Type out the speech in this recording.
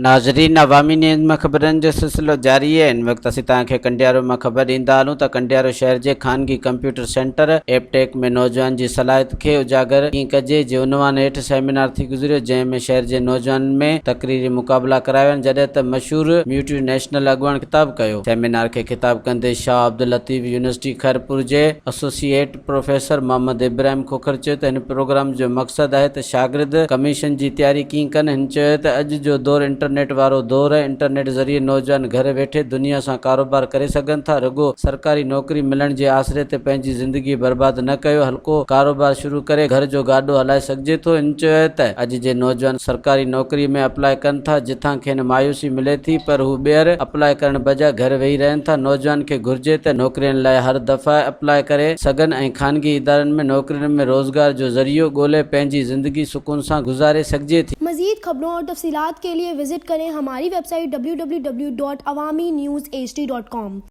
ناظرين عوامي نيوز مان خبرن جو سلسلو جاري آهي هن وقت اسين توهان کي ڪنڊيارو مان خبر ڏيندا هلون ته ڪنڊيارو شهر جي خانگي ڪمپيوٽر سينٽر ايپٽيڪ ۾ نوجوان جي صلاحيت کي اجاگر ڪيئن ڪجي جي عنوان هيٺ سيمينار ٿي گذريو جنهن ۾ شهر جي نوجوانن ۾ تقريري مقابلا ڪرايا ويا جڏهن ته مشهور ميوٽي نيشنل اڳواڻ خطاب ڪيو سيمينار کي خطاب ڪندي شاهه عبداللطيف يونيورسٽي خيرپور جي اسوسيئيٽ پروفيسر محمد ابراهيم کوکر چيو ته هن پروگرام جو مقصد آهي ته شاگرد ڪميشن جي تياري ڪيئن ڪن، هن چيو ته اڄ جو دور انٽرنيٽ وارو دور آهي، انٽرنيٽ ذريعي نوجوان گهر ويٺي دنيا سان ڪاروبار ڪري سگهن ٿا، رڳو سرڪاري نوڪري ملڻ جي آسري تي پنهنجي زندگي برباد نه ڪيو، هلڪو ڪاروبار شروع ڪري گهر جو گاڏو هلائي سگهجي ٿو، هن چيو ته اڄ جي نوجوان سرڪاري نوڪري ۾ اپلاء ڪن ٿا جتان کين مايوسي ملي ٿي پر هو ٻيهر اپلاء ڪرڻ بجاء گهر ويهي رهن ٿا، نوجوان کي گهرجي ته نوڪرين لاء هر دفعي اپلاء ڪري سگهن ۽ خانگي ادارن ۾ نوڪرين ۾ روزگار جو ذريعو ڳولي پنهنجي زندگي سڪون سان گذاري سگهجي ٿي. مزيد خبرون اور تفصيلات کے لئے وزٽ ڪرين ھماري web site www.awamiNewsHD.com.